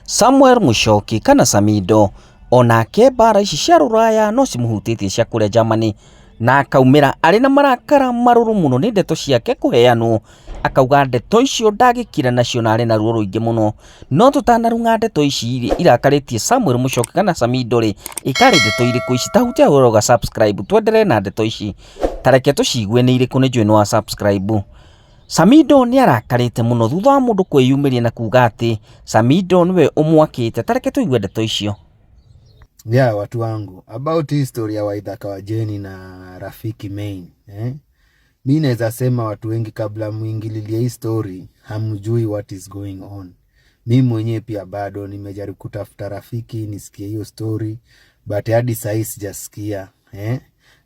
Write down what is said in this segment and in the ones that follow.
Samuel Muchoki kana Samido onake mbara ici cia rũraya no cimũhutĩtie cia kũrĩa Germany, na akaumĩra arĩ na marakara marũrũ mũno nĩ ndeto ciake kũheanwo. Akauga ndeto icio ndagĩkira nacio na arĩ na ruo rũingĩ mũno. No tũtanarung'a ndeto ici irakarĩtie Samuel Muchoki kana Samido rĩ, ikarĩ ndeto irĩkũ ici? Ta hutia ũrauga subscribe twenderee na ndeto ici. Ta reke tũcigue nĩ irĩkũ, nĩ njũĩ nĩ wa subscribe. Samido nĩ arakarĩte mũno thutha wa mũndũ kwĩyumĩria na kuga atĩ Samido nĩwe ũmwakĩte. Ta reke tũigue ndeto icio. Yeah, watu wangu, about hii story ya Waithaka wa Jeni na Rafiki Main, eh? Mi naweza sema watu wengi kabla muingililie hii story hamjui what is going on. Mi mwenyewe pia bado nimejaribu kutafuta Rafiki nisikie hiyo story, but hadi sahii sijasikia, eh?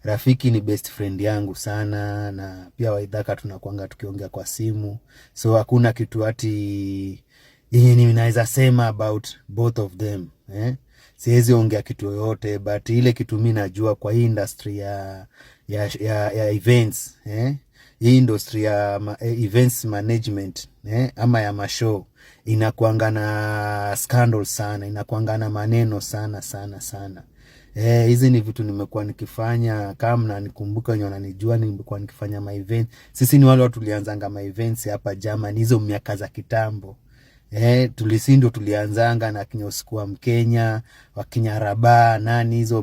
Rafiki ni best friend yangu sana, na pia Waithaka tunakuanga tukiongea kwa simu, so hakuna kitu ati yenye ninaweza sema about both of them, eh? Siwezi ongea kitu yoyote, but ile kitu mi najua kwa hii industry ya events, eh? Hii industry ya events management, eh? Ama ya mashow inakuanga na scandal sana, inakuanga na maneno sana sana sana. Eh, hizi ni vitu nimekuwa nikifanya. Kama mnanikumbuka, wenye wananijua, nimekuwa nikifanya ma event. Sisi ni wale watu tulianzanga ma events hapa Germany hizo miaka za kitambo. Eh, tulisindo tulianzanga na kinyoskua Mkenya, wakinya Raba, nani hizo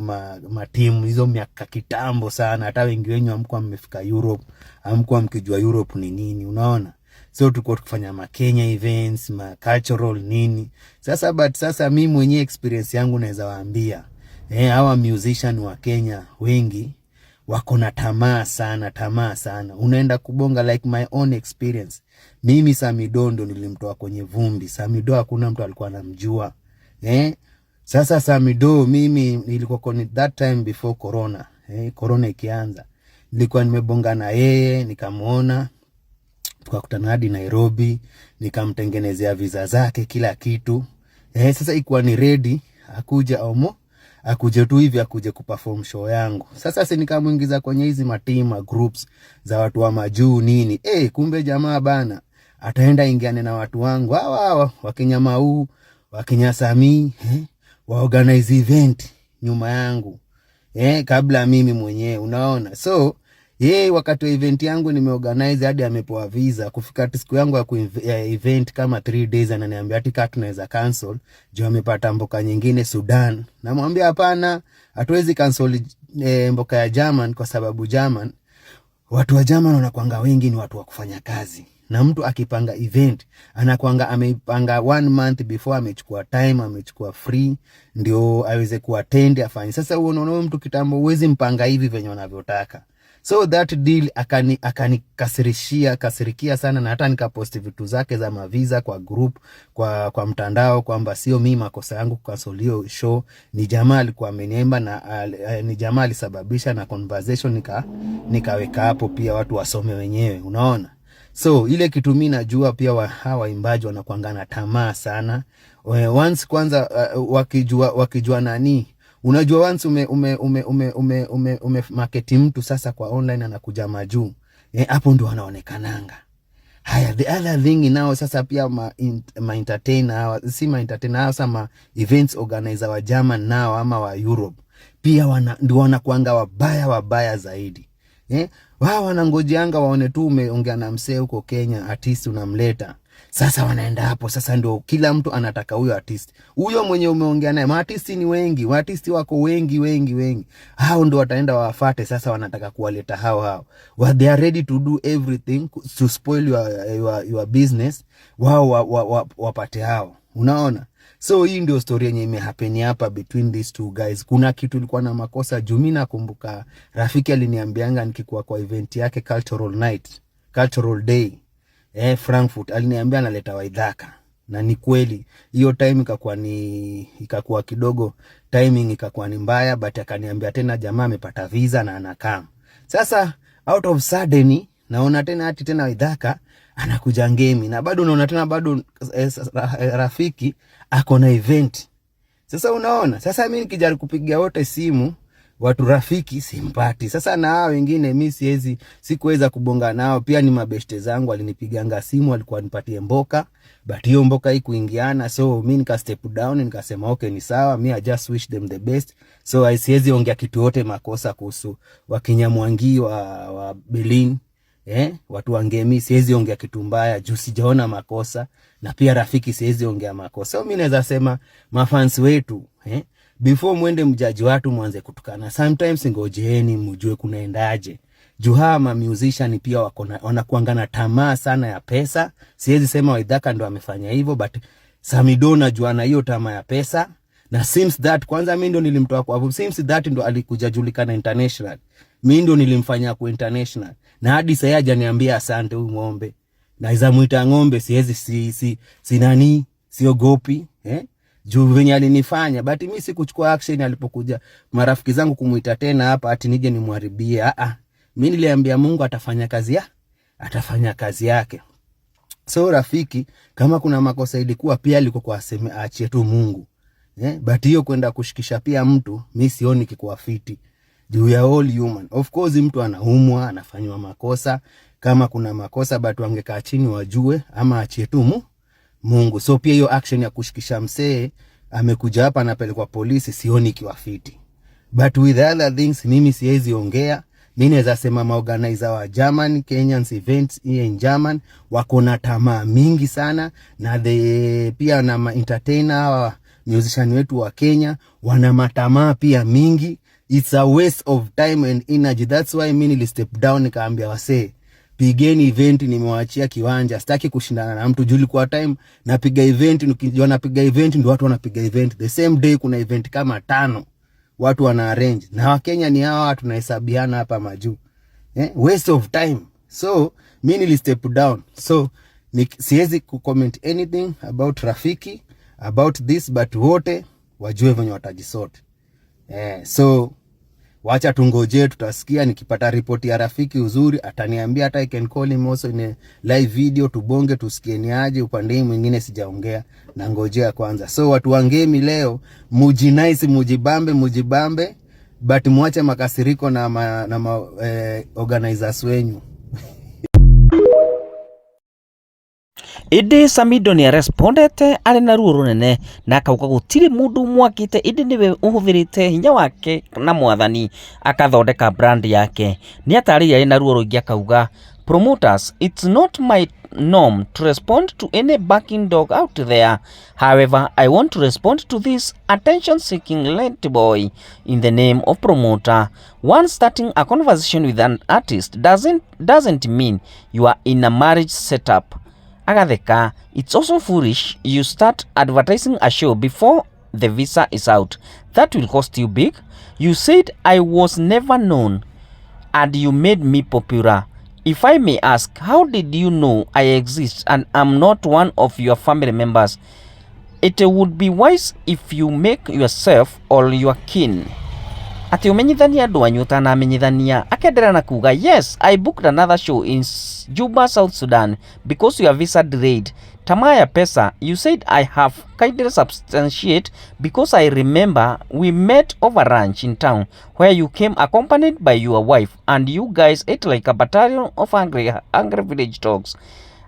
matimu hizo miaka kitambo sana. Hata wengi wenyu hamkuwa mmefika Europe, hamkuwa mkijua Europe ni nini, unaona? So tulikuwa tukifanya ma Kenya events, ma cultural nini. Sasa but sasa mi mwenyewe experience yangu naweza waambia, eh, hawa musician wa Kenya wengi wako na tamaa sana, tamaa sana. Unaenda kubonga, like my own experience. Mimi Samido ndo nilimtoa kwenye vumbi. Samido hakuna mtu alikuwa anamjua. Eh? Sasa Samido mimi nilikuwa kwenye that time before corona. Eh, corona ikianza. Nilikuwa nimebonga na yeye, nikamuona, tukakutana hadi Nairobi, nikamtengenezea visa zake kila kitu. Eh, sasa ikuwa ni ready akuja omo akuje tu hivi akuje kuperform show yangu. Sasa si nikamuingiza kwenye hizi matima groups za watu wa majuu nini. Eh, kumbe jamaa bana ataenda ingiane na watu wangu hawa hawa Wakenya Mau, Wakenya Samii, eh, wa organize event nyuma yangu. Eh, kabla mimi mwenyewe, unaona. So ye wakati wa event yangu nimeorganize hadi amepewa visa, kufika siku yangu ya event kama 3 days ananiambia ati kaa tunaweza cancel juu amepata mboka nyingine Sudan. Namwambia hapana, hatuwezi cancel, mboka ya German kwa sababu German, watu wa German wanakuanga wengi ni watu wa kufanya kazi, na mtu akipanga event anakuanga ameipanga one month before, amechukua time, amechukua free ndio aweze kuattend afanye. Sasa unaona huyo mtu kitambo huwezi mpanga hivi venye wanavyotaka. So that deal akanikasirishia kasirikia sana, na hata nikaposti vitu zake za mavisa kwa group, kwa mtandao kwamba sio mimi makosa yangu kucancel hiyo show, ni jamaa alikuwa ameniomba na ni jamaa alisababisha, na conversation nikaweka hapo pia watu wasome wenyewe, unaona. So ile kitu mi najua pia hawa waimbaji wanakuanga na tamaa sana. Once kwanza wakijua nani, unajua once ume market mtu sasa kwa online anakuja majuu, eh, hapo ndo wanaonekananga. Haya, the other thing nao sasa pia ma entertainer hawa, si ma entertainer hawa, sasa ma events organizer wa German nao ama wa Europe pia ndio wanakuanga wabaya wabaya zaidi. Eh, wao wanangojeanga waone tu umeongea na msee huko Kenya, artist unamleta. Sasa wanaenda hapo sasa, ndio kila mtu anataka huyo artist, huyo mwenye umeongea naye. Maartisti ni wengi, maartisti wako wengi wengi wengi, hao ndio wataenda wafate. Sasa wanataka kuwaleta hao hao. Well, they are ready to do everything to spoil your business, wao wapate hao, unaona. So hii ndio story yenye imehappen hapa between these two guys. Kuna kitu ilikuwa na makosa juu mimi nakumbuka Rafiki aliniambianga nikikuwa kwa event yake cultural night, cultural day, eh, Frankfurt, aliniambia analeta Waithaka, na ni kweli hiyo time ikakuwa kidogo timing ikakuwa ni mbaya, but akaniambia tena jamaa amepata visa na anakaa. Sasa out of sudden naona tena ati tena Waithaka anakuja Ngemi, na bado naona tena bado Rafiki ako na event. Sasa unaona, sasa mimi nikijaribu kupigia wote simu Watu Rafiki simpati. Sasa na hao wengine mi siwezi, sikuweza kubonga nao, pia ni mabeshte zangu, walinipiganga simu, walikuwa nipatie mboka, but hiyo mboka hii kuingiana, so mi nika step down, nikasema okay, ni sawa, mi I just wish them the best. So I siwezi ongea kitu yote makosa kuhusu Wakinyamwangi wa Berlin, watu wa Ngemi, siwezi ongea kitu mbaya juu sijaona makosa, na pia Rafiki siwezi ongea makosa. So mi naweza sema mafans wetu, before mwende mjudge watu mwanze kutukana, sometimes ngojeeni mjue kunaendaje, juu hawa ma musician pia wako wanakuanga na tamaa sana ya pesa. Siwezi sema Waithaka ndo amefanya hivyo, but Samido najua na hiyo tamaa ya pesa, na since that kwanza mi ndo nilimtoa kwa, since that ndo alikuja julikana international, mi ndo nilimfanya ku international, na hadi sasa hajaniambia asante huyu ng'ombe. Naweza mwita ng'ombe, siwezi si nani, siogopi, eh, juu venye alinifanya, but mi sikuchukua action alipokuja marafiki zangu kumuita tena hapa ati nije nimharibie. Ah ah, mi niliambia Mungu atafanya kazi ya atafanya kazi yake. So Rafiki, kama kuna makosa ilikuwa pia alikuwa kwa aseme aachie tu Mungu, eh, but hiyo kwenda kushikisha pia mtu mi sioni kikuwa fiti juu ya all human. Of course mtu anaumwa, anafanywa makosa, kama kuna makosa but wangekaa chini wajue, ama achie tu Mungu. So pia hiyo action ya kushikisha msee amekuja hapa anapelekwa polisi, sioni ikiwa fiti. But with other things mimi siwezi ongea. Mi naweza sema maorganizer wa German Kenyans events here in German wako na tamaa mingi sana, na the pia na ma entertainer wa musician wetu wa Kenya wana matamaa pia mingi. It's a waste of time and energy. That's why mi nili step down, nikaambia wasee pigeni event, nimewaachia kiwanja, sitaki kushindana na mtu. Juu ilikuwa time napiga event, nikijua napiga event ndio watu wanapiga event the same day, kuna event kama tano watu wana arrange, na Wakenya ni hawa tunahesabiana hapa majuu, eh, waste of time. So mi nili step down, so siwezi kucomment anything about Rafiki about this, but wote wajue venye watajisort, eh, so wacha tungoje, tutasikia. Nikipata ripoti ya Rafiki uzuri ataniambia, hata I can call him also in a live video, tubonge tusikie ni aje. Upande hii mwingine sijaongea na ngojea kwanza. So watu wa Ngemi leo mujinice, mujibambe, mujibambe, but muache makasiriko na ma organizers wenyu. Ĩndĩ Samido nĩ arespondete arĩ na ruo rũnene na akauga gũtirĩ mũndũ mwakĩte ĩndĩ nĩwe ũhũthĩrĩte hinya wake na mwathani akathondeka brand yake. Nĩ atarĩirie arĩ na ruo rũingĩ akauga, "Promoters, it's not my norm to respond to any barking dog out there. However, I want to respond to this attention-seeking lent boy in the name of promoter. One, starting a conversation with an artist doesn't mean you are in a marriage setup." Agatheka, "It's also foolish you start advertising a show before the visa is out. That will cost you big. You said I was never known and you made me popular. If I may ask, how did you know I exist and am not one of your family members? It would be wise if you make yourself or your kin." Atĩ ũmenyithanie andũ anyu ũtanamenyithania. Akendelea na kuga, "Yes, I booked another show in Juba, South Sudan because your visa delayed. Tamaa ya pesa, you said. I have kindly substantiate because I remember we met over lunch in town where you came accompanied by your wife and you guys ate like a battalion of hungry, hungry village dogs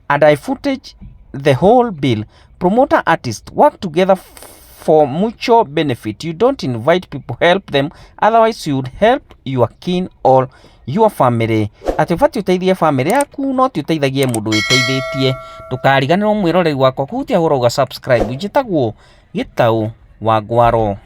and I footage the whole bill. Promoter, artist work together for mutual benefit. You don't invite people, help them, otherwise you would help your kin or your family." Atĩ ũbatiĩ ũteithie family yaku no ti ũteithagie mũndũ wĩteithĩtie. Ndũkariganĩrwo mwĩroreri wakwa kũhutia hũra uga subscribe. Njĩtagwo Gĩtaũ wa Ngwaro.